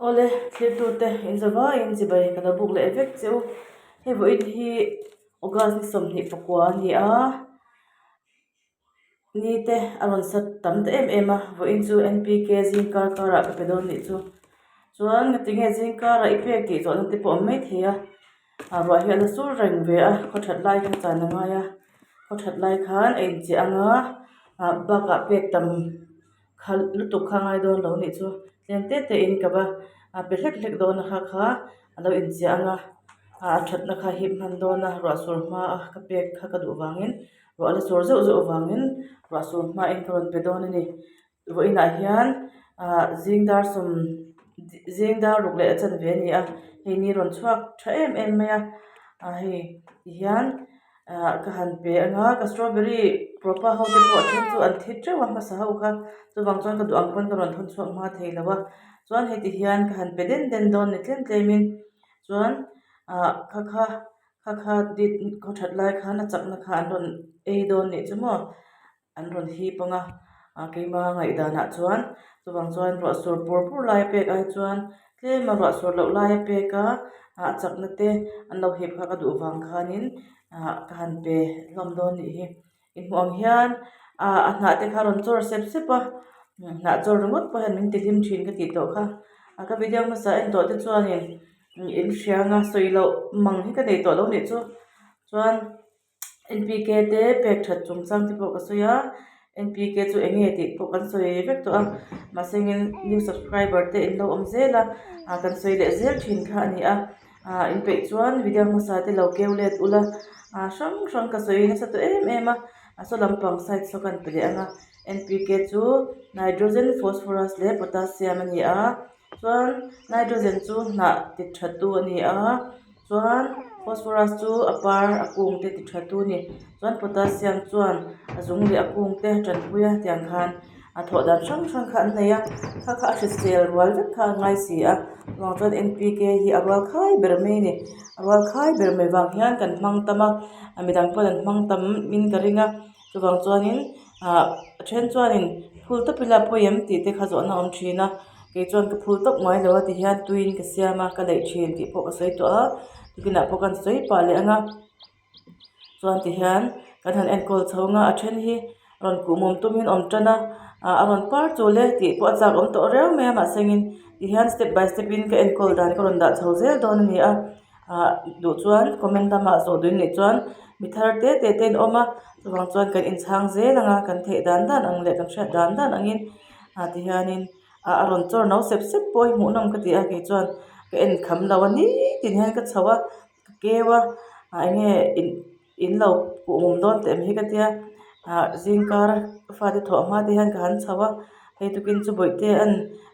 Awle, thiltute in za vaiin chibai ka lo buk leh vek che u. Hei vawiin hi August ni 29 a ni a, ni te a rawn sat tam ta em em a, vawiin chu NPK zing kar karah ka pe dawn nih chu. Chuan ngatinge zing karah i pek tih zawhna te pawh a awm maithei a, ah ruah hi a la sur reng ve a, khaw that lai kha chan a ngai a, khaw that lai khan a inchiah ang a, ah bakah pek tam. Khalh lutuk kha ngai dawn lo nih chu tlem te te in ka va a pe hlek hlek dawn a kha kha a lo inchiah ang a a thatna kha hip hman dawn a ruah sur hma a ka pek kha ka duh vangin ruah la sur zeuh zeuh avangin ruah sur hma in ka rawn pe dawn a ni vawiinah hian ah zing dar sawm zing dar ruk leh a chanve a ni a hei ni rawn chhuak tha em em mai a ah hei tihian. Ah ka han pe anga ka strawberry propa ho te pawh a then chu an thi teuh a hmasa ho kha chuvang chuan ka duh ang pawn ka rawn thawn chhuak hma thei lo a chuan heti hian ka han pe den den dawn ni tlem tlem in chuan ah kha kha kha kha khaw that lai khan a chakna kha an rawn ei dawn nih chu maw. An rawn hip ang a, ah keima ngaihdanah chuan chuvang chuan ruah sur pur pur lai a pek ai chuan tlem a ruah sur loh lai a pek a, ah chakna te an lo hip kha ka duh vang khanin ah ka han pe hlawm dawn nih hi. Inhmuh ang hian ah a hnah te kha a rawn chawr sep sep a, hnah chawr ringawt pawh hian min ti hlim thin ka tih tawh kha. Ah ka video hmasa en tawh te chuanin in hria anga sawi loh mang hi ka nei tawh lo nih chu chuan. NPK te pek that chungchang te pawh ka sawi a NPK chu eng nge tih pawh kan sawi vek tawh a mahse engin new subscriber te in lo awm zel a ah kan sawi leh zel thin kha a ni a ah in peih chuan video hmasa te lo keu let ula ah hrang hrang ka sawi nasa tawh em em a a saw lampang side saw kan pe leh ang a NPK chu nitrogen phosphorus leh potassium a ni a chuan nitrogen chu hnah ti tha tu a ni a. Chuan phosphorus chu a par a kung te ti tha tu a ni chuan potassium chuan a zung leh a kung te tanpui a tiang khan a thawh dan hrang hrang kha an nei a kha kha a hrisel rual vek kha a ngai si a chuvang chuan N P K hi a rual khai ber mai a ni a rual khai ber mai vang hian kan hmang tam a a midang pawn an hmang tam in ka ring a. Chuvang chuanin ah a then chuanin phul tawp ila pawi em tih te kha zawhna a awm thin a kei chuan ka phul tawp ngai lo a ti hian tuiin ka siam a ka leih thin tih pawh ka sawi tawh a tukinah pawh kan sawi pah leh ang a chuan ti hian kan han enkawl chho ang a a then hi rawn kuhmawm tumin awm tan a ah a rawn par chul e tih pawh a chak awm tawh riau mai a mahse engin ti hian step by step in ka enkawl dan ka rawn dah chho zel dawn a ni a. Ah duh chuan comment lamah zawh duh in nih chuan mi thar te te te an awm a chuvang chuan kan inchhang zel ang a kan theih dan dan ang leh kan hriat dan dan angin ah tihianin ah a rawn chawr no sep sep pawh hi hmuhnawm ka ti a kei chuan ka en kham lo a nitin hian ka chho a ka keu a ah eng nge in in lo kuh mum dawn teh mai hi ka tia ah zingkar ka fate thawh hma te hian ka han chho a hei tukin chu bawihte an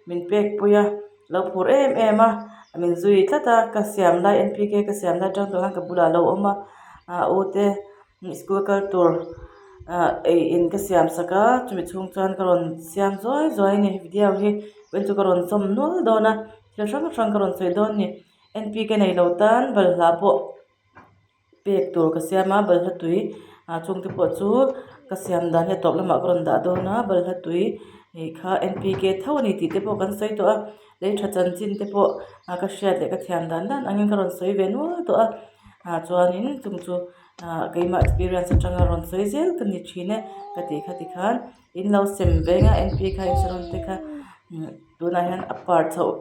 min pek pui a. Lo phur em em a min zui tlat a ka siam lai N P K ka siam lai atang tawh khan ka bulah a lo awm a ah u te school kal tur ah ei in ka siam sak a chumi chhung chuan ka rawn siam zuai zuai a ni video hi vawiin chu ka rawn zawm nual dawn a thil hrang hrang ka rawn sawi dawn a ni N P K nei lo tan balhla pawh. Pek tur ka siam a balhla tui ah chung te pawh chu ka siam dan hi a tawp lamah ka rawn dah dawn a balhla tui ih kha N P K tho a ni tih te pawh kan sawi tawh a lei tha chanchin te pawh ah ka hriat leh ka thiam dan dan angin ka rawn sawi ve nual tawh a ah chuanin chung chu ah keimah experience atanga rawn sawi zel ka ni thin e ka tih kha tikhan in lo sem veng a N P kha insurance te kha tunah hian a par chhoh.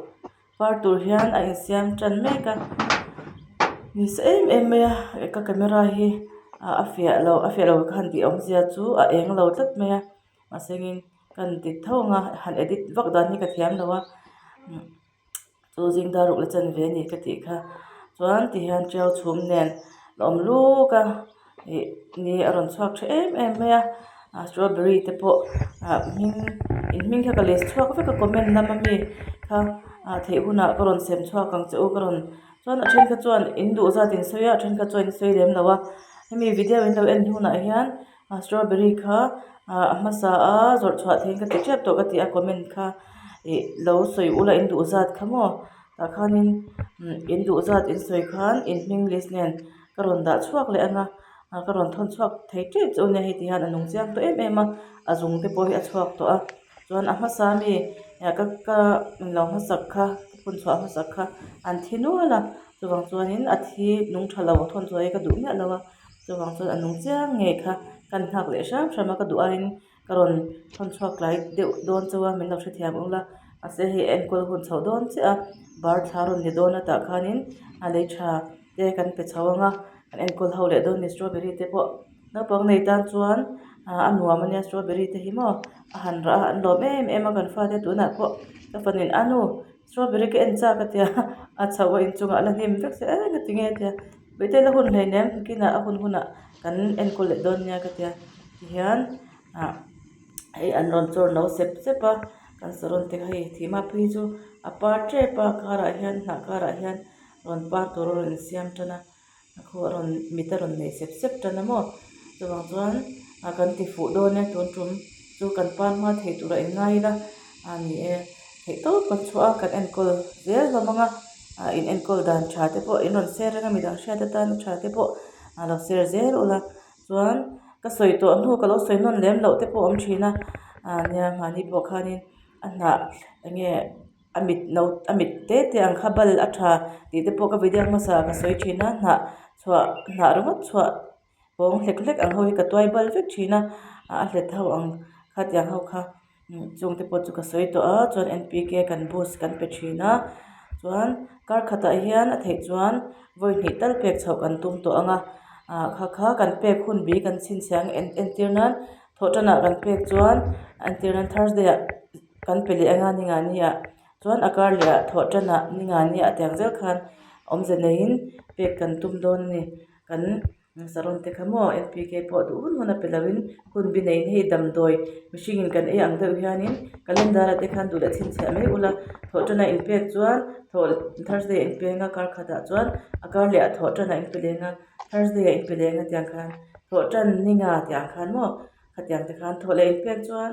Par tur hian a insiam tan mek a ni sa em em mai a ka camera hi a fiah lo a fiah lo ka han tih awmzia chu a eng lo tlat mai a mahse engin ka han ti tho ang a han edit vak dan hi ka thiam lo a chu zing dar ruk la chanve a ni ka tih kha chuan tihian tiau chhum nen a awm luk a. Ih ni a rawn chhuak tha em em mai a ah strawberry te pawh ah hming in hming kha ka list chhuak vek a comment lama mi kha ah theih hunah ka rawn sem chhuak ang che u ka rawn chuan a then kha chuan in duh zat in sawi a a then kha chuan in sawi lem lo a hemi video in lo en hunah hian ah strawberry kha ah a hmasa a zawrh chhuah theihin ka ti tep tawh ka ti a comment kha ih lo sawi ula in duh zat kha maw tah khanin in duh zat in sawi khan in hming list nen. Ka rawn dah chhuak leh ang a ah ka rawn thawn chhuak thei tep chu a nia hei ti hian a nung chiang tawh em em a a zung te pawh hi a chhuak tawh a chuan a hmasa ami ka ka englo hmasak kha. phun chhuah hmasak kha an thi nual a chuvang chuanin a thi nung tha lo thawn chhuah hi ka duh miah lo a chuvang chuan a nung chiang ngei kha kan nghak leh hram hram a ka duh aiin ka rawn thawn chhuak tlai deuh dawn chauh a min lo hrethiam ula mahse hei enkawl hun chhoh dawn chiah a bar thla rawn ni dawn a tah khanin a lei tha te kan pe chho ang a kan enkawl ho leh dawn a ni strawberry te pawh naupang nei tan chuan ah a nuam ania strawberry te hi maw a han rah a an lawm em em a kan fate tunah pawh ka fanu in a nu strawberry ka en chak a tia a chho a inchungah a la hnim vek se eng a ti nge a tia bawihte la hun hleinem kinah a hun hunah kan enkawl leh dawn nia ka tia tihian ah hei an rawn chawr no sep sep a kan saron te kha hei thihma phei chu a par tep a karah hian hnah karah hian rawn par tur a rawn insiam tan a a khu a rawn mit a rawn nei sep sep tan a maw chuvang chuan ah kan ti fuh dawn e tun tum chu kan par hma thei tur a inngai ila a ni e theih tawp kan chhuah a kan enkawl zel hlawm ang a ah in enkawl dan tha te pawh in rawn share reng a midang hriat atan tha te pawh a lo share zel ula chuan ka sawi tawh hnu ka lo sawi nawn lem loh te pawh a awm thin a ah nia mahni pawh khanin a hnah eng nge. A mit no a mit te te ang kha bal a tha tih te pawh ka video hmasa ah ka sawi thin a hnah chhuah hnah ringawt chhuah pawng hlek hlek ang ho hi ka tuai bal vek thin a a hlet ho ang khatiang ho kha chung te pawh chu ka sawi tawh a chuan N P K kan boost kan pe thin a chuan kar khatah hian a theih chuan vawi hnih tal pek chhoh kan tum tawh ang a ah kha kha kan pek hun bik an chhinchhiah ang entir nan thawhtanah kan pek chuan entir nan thursday ah. Kan pe leh anga ni nga ni ah chuan a kar leh ah thawh tan ah ni nga ni ah tiang zel khan awmze neiin pek kan tum dawn a ni. Kan saron te kha maw N P K pawh duh hun hun a pe lo in hun bi neiin hei damdawi mihring in kan ei ang deuh hian in calendar ah te khan duh leh chhinchhiah mai ula thawh tan ah in pek chuan thawh thursday ah in pe anga kar khat ah chuan a kar leh ah thawh tan ah in pe leh anga thursday ah in pe leh anga tiang khan thawh tan ni nga tiang khan maw khatiang te khan thawh leh in pek chuan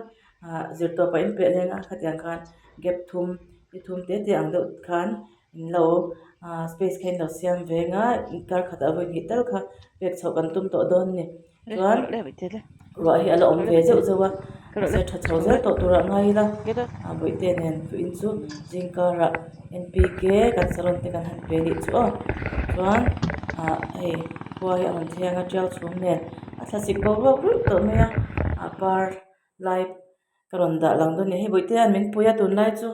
ah zirtawp ah in peh leng a khatiang khan gap thum ni thum te te ang deuh khan in lo ah space kha in lo siam veng a kar khatah vawi hnih tal kha pek chhoh kan tum tawh dawn a ni chuan ruah hi a la awm ve zeuh zeuh a mahse tha chho zel tawh turah ngai ila ah bawihte nen vawiin chu zing karah N P K kan saron te kan han pe leh chu aw chuan ah hei khua hi a rawn thleng a tiau chhum nen a thlasik boruak ruih tawh mai a a par lai ka rawn dah lang dawn a ni hei bawihte min pui a tunlai chu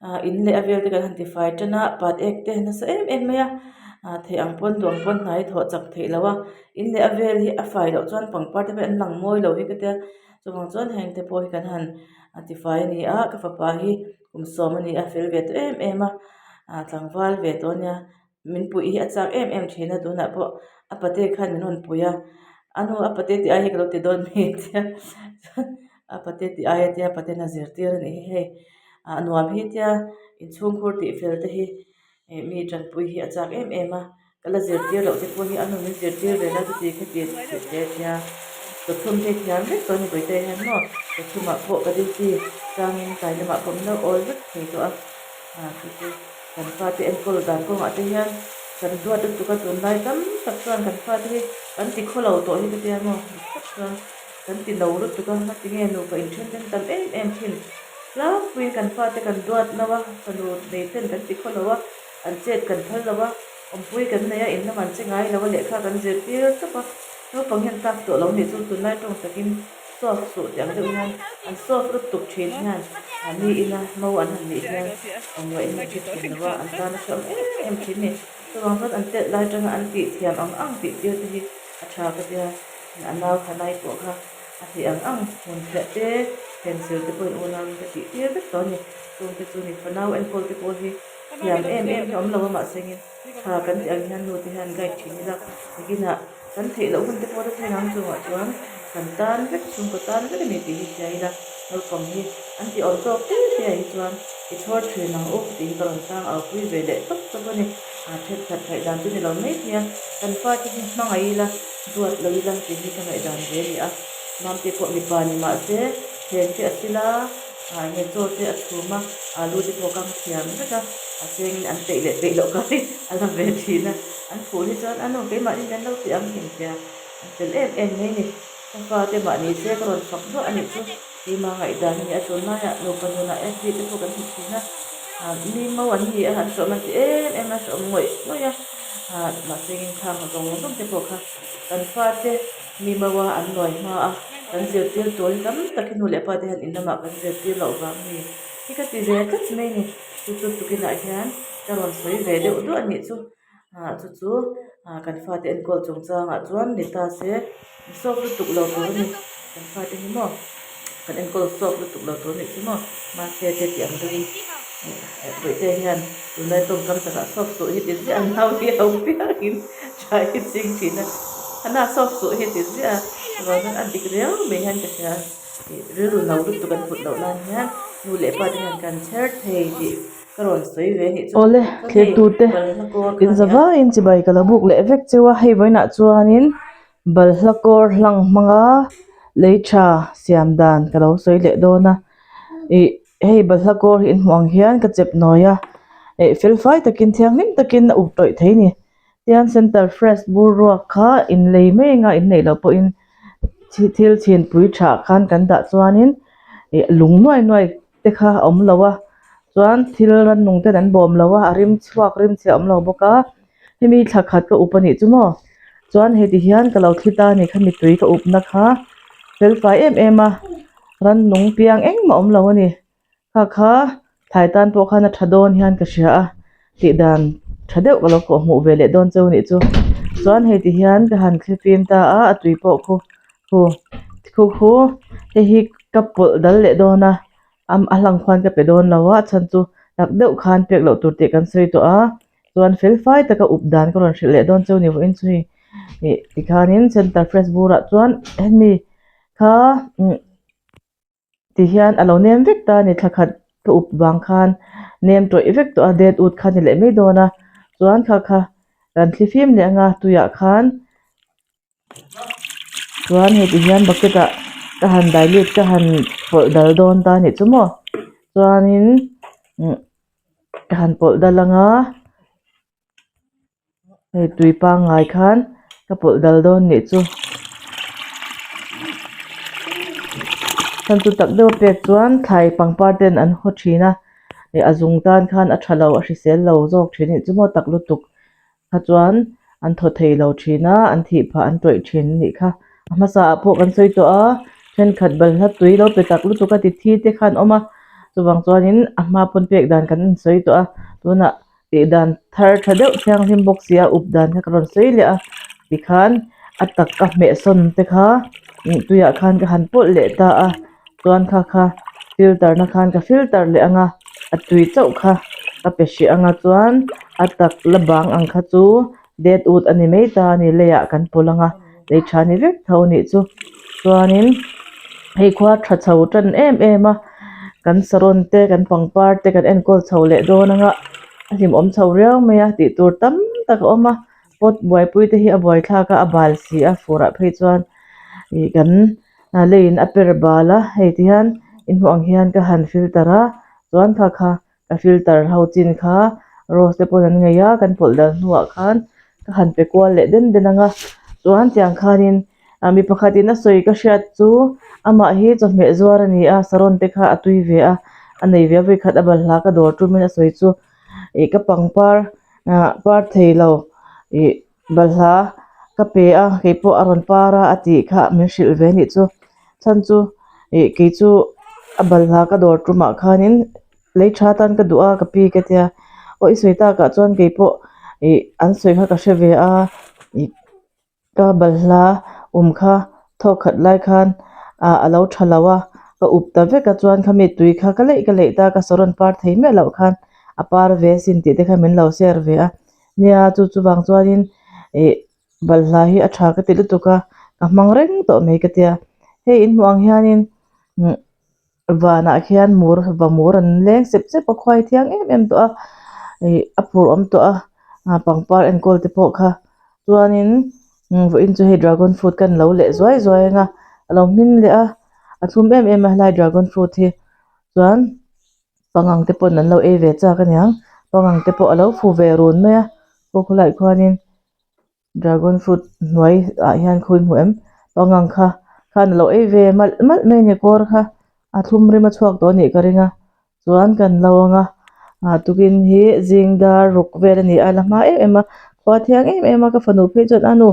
ah in leh a vel te kan han tifai tan a pat ek te nasa em em mai a ah theih ang pawn duh ang pawn hna hi thawh chak theih loh a in leh a vel hi a fai loh chuan pangpar te pawh hi an lang mawi lo hi ka tia chuvang chuan heng te pawh hi kan han tifai a ni a ka fapa hi kum sawm a ni a fel ve tawh em em a ah tlangval ve tawh a nia. Min puih hi a chak em em thin a tunah pawh a pate khan min rawn pui a a nu a pate tih ai hi ka lo ti dawn mi a tia chuan a pate tih ai a tia paten a zirtir a nih hi hei ah nuam hi tia inchhungkhur tih fel te hi ih mi tanpui hi a chak em em a ka la zirtir loh te pawh hi a nu min zirtir ve la chuti khati tih te a tia chawchhum te hi thiam vek tawh a ni bawihte hian maw chawchhumah pawh ka duty changin tlai lamah pawh min lo awl vek thei tawh a ah chu chu. Kan fate enkawl dan kawngah te hian kan duat lutuk a tunlai tam tak chuan kan fate hi kan ti khaw lo tawh hi ka tia maw dik tak chuan kan ti no lutuk a ngatinge nupa inthen ten tam em em thin tlangpuiin kan fate kan duat no a fanu nei ten kan ti khaw lo a an chet kan phal lo a awmpui kan nei a in lam an che ngai lo a lehkha kan zirtir tawp a naupang hian tlak tawh lo nih chu tunlai tawng takin Soft suh tih ang deuh hian an soft lutuk thin hian a mi ina mo an han nih hian awmngaihin an hre thin lo a, an tan a hrehawm em em thin ni. Chuvang chuan an tet lai atanga an tih thiam ang ang tih tir te hi a tha ka tia, a nau kha nai pawh kha a tih ang ang hmun phiah te, pencil te pawhin unau in ka tih tir vek tawh a ni. Chungte chu ni fanau enkawl te pawh hi thiam em em hi a awm lo a mahsengin tha kan tih ang hian nu te hian guide thin ila nikinah Kan theih loh hun te pawh ta thleng ang chungah chuan kan tan vek chhungkaw tan vek a ni tih hi hria ila naupang hi an ti awm tawk te te ah hi chuan i chhawr thin ang u tih hi ka rawn tang au pui ve leh tawp tawp a ni. Aa thenkhat ngaihdan chu ni lo mai thei a, kan fate hi hmangaih ila duat lo ila tih hi ka ngaihdan ve a ni a, Mamte pawh mipa ni mah se thleng te a sil a, aa enge chaw te a chhum a, alu te pawh kang thiam vek a, a chengin an peih leh peih loh kha hi a la ve thin a. An phuh hi chuan a nu keimahni kan lo ti ang him tia an fel em em mai ni. Ka fate mahni se ka rawn fak duah a nih chu keimah ngaihdan a ni a tunlaiah nupa nunah FB te pawh kan hmu thin a. Ah mi mo an ni a an hrawm an ti em em a hrawm ngawih ngawih a ah mahse in thlang zawng zawng te pawh kha kan fate mi mo a an nawi hma a kan zirtir tur hi tam tak hi nu leh pa te hian in lamah kan zirtir loh vang a ni hi ka ti ve tlat mai a ni chu chu tukinah hian ka rawn sawi ve deuh duah a nih chu ah chu chu ah kan fate enkawl chungchangah chuan ni ta se sawp lutuk lo tur a ni kan fate hi maw kan enkawl sawp lutuk lo tur a nih chu maw mahse te tih ang deuhin bawihte hian tunlai tawngkam takah sawp suh hi ti ziah a nau hi a ho piangin tha hi ching thin a a na sawp suh hi ti ziah a chuvang chuan a dik riau mai hian ka hria ih rilru no lutuk an put loh nan hian nu leh pa te hian kan chher thei tih. Ka rawn sawi ve anih chu. Awle, thirtute in za vaiin chibai ka lo buk leh vek cheu a, hei vawiinah chuanin balhla kawr hlang hmanga lei tha siam dan ka lo sawi leh dawn a, ih hei balhla kawr hi in hmuh ang hian ka chep nawi a, ih fel fai takin thianghlim takin a up tawih thei a ni, tian center fresh bur ruak kha in lei mai anga in neih loh pawhin thil chhinpui tha khan kan dah chuanin ih lung nuai nuai. te kha a awm lo a chuan thil rannung ten an bawm lo a a rim chhuak rim chhe a awm lo bawk a hemi thla khat ka up a nih chu maw chuan heti hian ka lo thli ta a ni khami tui ka up na kha fel fai em em a rannung piang engmah a awm lo a ni kha kha thlai tan pawh khan a tha dawn hian ka hria a tih dan tha deuh ka lo kawh hmuh ve leh dawn cheu a nih chu chuan hei ti hian ka han thli fim ta a a tui pawh khu khu khu khu hei hi ka pawlh dal leh dawn a a hlang khuan ka pe dawn lo a a chhan chu tak deuh khan pek loh tur tih kan sawi tawh a chuan fel fai taka up dan ka rawn hrilh leh dawn cheu ni vawiin chu hei ih tikhanin center fresh burah chuan hemi kha umm Ti hian a lo nem vek ta a ni thla khat ka up vang khan nem tawih vek tawh a det ut kha a ni leh mai dawn a chuan kha kha kan thli fim leh anga tuiah khan chuan hei ti hian bucket ah ka han dilute ka han pawlh dal dawn ta a nih chu maw chuanin umm ka han pawlh dal anga. Hei tui pangngai khan ka pawlh dal dawn nih chu chhan chu tak deuh a pek chuan thlai pangpar ten an haw thin a ih a zung tan khan a tha lo a hrisel lo zawk thin a nih chu maw tak lutuk kha chuan an thaw thei lo thin a an thih phah an tawih thin a nih kha a hmasa ah pawh kan sawi tawh a thenkhat balhla tui lo pe tak lutuk a ti thi te khan awm a chuvang chuanin a hma pawn pek dan kan insawi tawh a tunah. Tih dan thar tha deuh thianghlim bawk si a up dan kha ka rawn sawi leh a tikhan a tak ka hmeh sawn te kha tuiah khan ka han pawlh leh ta a chuan kha kha filter na khan ka filter leh ang a a tui chauh kha ka pe hrih ang a chuan a tak la bang ang kha chu det ut a ni mai ta a ni leiah kan pawlh ang a lei tha ni vek tho a nih chu chuanin hei khua tha chho tan em em a kan saron te kan pangpar te kan enkawl chho leh dawn anga a hlimawm chho riau mai a tih tur tam tak a awm a pot buaipui te hi a buaithlak a a bal si a fur ah phei chuan ih kan leiin a per bal a hei ti hian inhmuh ang hian ka han filter a chuan kha kha Ka filter ho chin kha rose te pawn an ngei a kan pawlh dal hnuah khan ka han pe kual leh den den ang a chuan tiang khanin ah mi pakhatin a sawi ka hriat chu amah hi chawhmeh zuar a ni a saron te kha a tui ve a a nei ve a vawikhat a balhla ka dawr tumin a sawi chu ih ka pangpar ah par thei lo ih balhla ka pe a keipawh a rawn par a a tih kha min hrilh ve anih chu chhan chu ih kei chu a balhla ka dawr tumah khanin lei tha tan ka duh a ka pi ka tia aw i sawi takah chuan keipawh ih an sawi kha ka hre ve a ih ka balhla awm kha thawk khat lai khan ah a lo tha lo a ka up ta vek a chuan khami tui kha ka leih ka leih ta ka saw rawn par thei miah loh khan a par ve asin tih te kha min lo share ve a. Nia chu chuvang chuanin ih balhla hi a tha ka ti lutuk a ka hmang reng tawh mai ka tia hei in hmuh ang hianin umm vanah khian mur va mur an leng sep sep a khuai thiang em em tawh a ih a phur awm tawh a ah pangpar enkawl te pawh kha chuanin vawiin chu hei dragon fruit kan lo leh zuai zuai ang a a lo hmin leh a a thlum em em a helai dragon fruit hi chuan. Pangang te pawn an lo ei ve chak aniang pangang te pawh a lo fu ve run mai a aw khawlaiah khuanin dragon fruit hnuai ah hian khawi hmu em pangang kha khan a lo ei ve malh malh mai a ni kawr kha a thlum rim a chhuak tawh a nih ka ring a chuan kan lo ang a. Ah tukin hi zing dar ruk vel a ni a la hma em em a khua thiang em em a ka fanu phei chuan a nu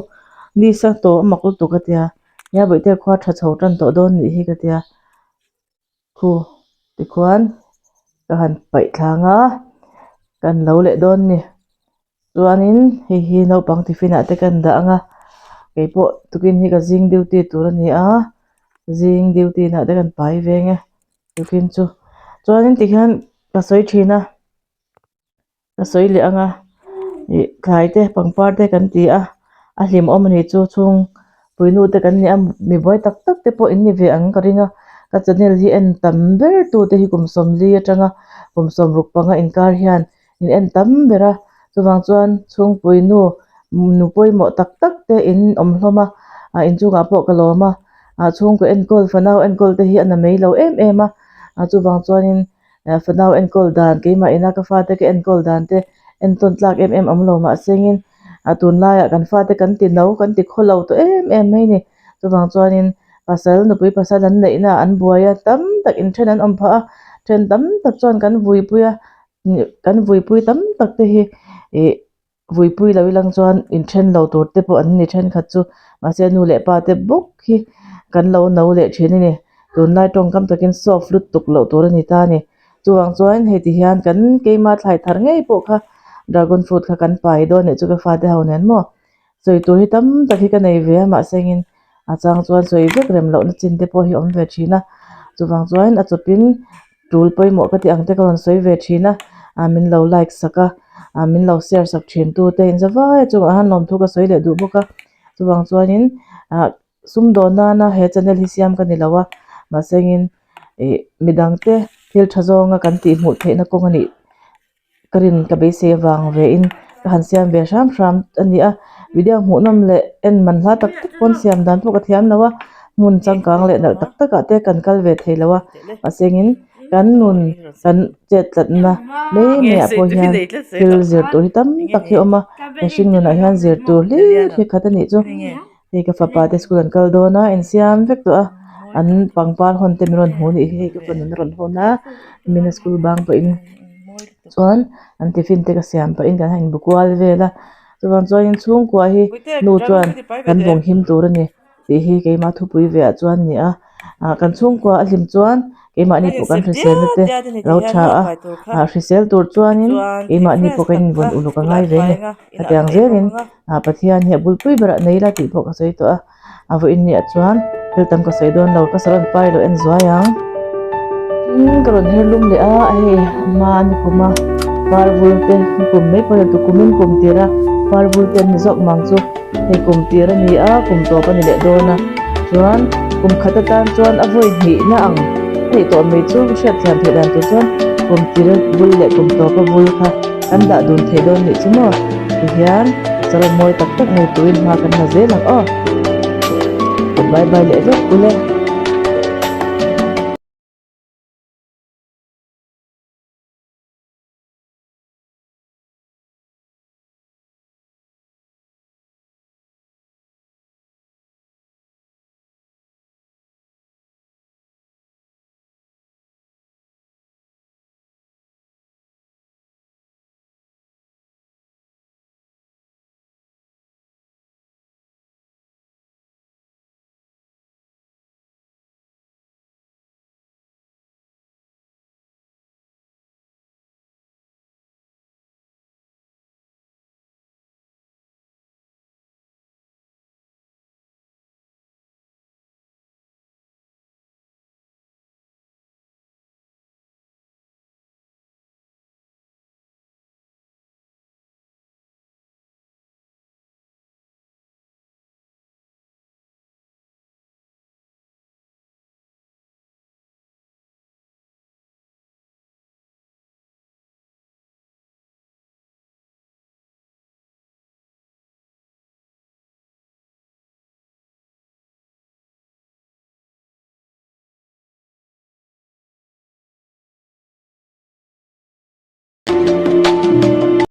ni sa tawh a mak lutuk a tia nia bawihte khua tha chho tan tawh dawn nih hi ka tia khu tikhuan ka han paih thlang a kan lo leh dawn a ni. Chuanin hei hi naupang tiffin ah te kan dah ang a keipawh tukin hi ka zing duty tur a ni a zing duty nah te kan pai veng e tukin chu chuanin tikhian ka sawi thin a ka sawi leh ang a ih thlai te pangpar te kan ti a a hlimawm a ni chu chhung puinu te kan ni a mi buai tak tak te pawh in ni ve ang ka ring a ka channel hi en tam ber tu te hi kum sawmli atanga kum sawmruk panga inkar hian. in en tam ber a chuvang chuan chhungpui nu nu pawimawh tak tak te in awm hlawm a ah inchungah pawh ka lawm a ah chhungkaw enkawl fanau enkawl te hi a na mai lo em em a ah chuvang chuanin ah fanau enkawl dan keimah ina ka fate ka enkawl dan te entawn tlak em em awm lo mahsengin ah tunlaiah kan fate kan ti no kan ti khaw lo tawh em em mai a ni chuvang chuanin pasal nupui pasal an neih na ah an buai a tam tak inthen an awm phah a then tam tak chuan kan vuipui a. Kan vuipui tam tak te hi ih vuipui lo ilang chuan inthen lo tur te pawh an ni thenkhat chu mahse nu leh pa te bawk hi kan lo no leh thin a ni tunlai tawngkam takin soft lutuk loh tur a ni ta a ni chuvang chuan hei ti hian kan keima thlai thar ngei pawh kha dragon fruit kha kan pai dawn nih chu ka fate ho nen maw sawi tur hi tam tak hi ka nei ve a mahse engin a chang chuan sawi vek rem lohna chin te pawh hi a awm ve thin a chuvang chuan a chawpin. Tul pawimawh ka tih ang te ka rawn sawi ve thin a, ah min lo like sak a, ah min lo share sak thin tu te in zavai a chungah han lawmthu ka sawi leh duh bawk a, chuvang chuanin ah sumdawn nana he channel hi siam ka ni lo a, mahse engin ih midang te thil tha zawnga kan tih hmuh theihna kawng a nih. Ka rin ka beisei avang ve in ka han siam ve hram hram a ni a video hmuhnawm leh en man hla tak tak pawn siam dan pawh ka thiam lo a hmun changkang leh nalh tak tak ah te kan kal ve thei lo a mahse engin kan nun kan chet tlatna mai mai ah pawh hian thil zir tur hi tam tak hi a awm a mihring nunah hian zir tur hlir hi khat a nih chu hei ka fapa te school an kal dawn a insiam vek tawh a an pangpar hawn te min rawn hmu a nih hi hei ka fanu in a rawn hawn a mina school bang pawhin. Chuan an tiffin te ka siam pahin kan han inbu kual vel a chuvang chuanin chhungkua hi nu chuan kan vawng him tur a ni tih hi keimah thupui ve ah chuan a ni a ah kan chhungkua a hlim chuan keimahni pawh kan hriselna te lo tha a ah hrisel tur chuanin keimahni pawh kan invawn uluk a ngai ve a ni hetiang zelin ah Pathian hi a bulpui berah nei ila tih pawh ka sawi tawh a. A vawiin ni ah chuan thil tam ka sawi dawn lo ka salon pai lo en zuai ang. Tin ka rawn her lum leh a hei hma a ni kum a par vul te ni kum mai pawh tu kumin kum tir a par vul te an ni zawk mang chu hei kum tir a ni a kum tawp a ni leh dawn a chuan kum khat atan chuan a vawi hnih na ang a nih tawh mai chu hriat thiam theih dan tur chuan kum tir a vul leh kum tawp a vul kha kan dah dun thei dawn nih chu maw tihian salon mawi tak tak nei turin hma kan la zel ang aw bye bye leh vek ule.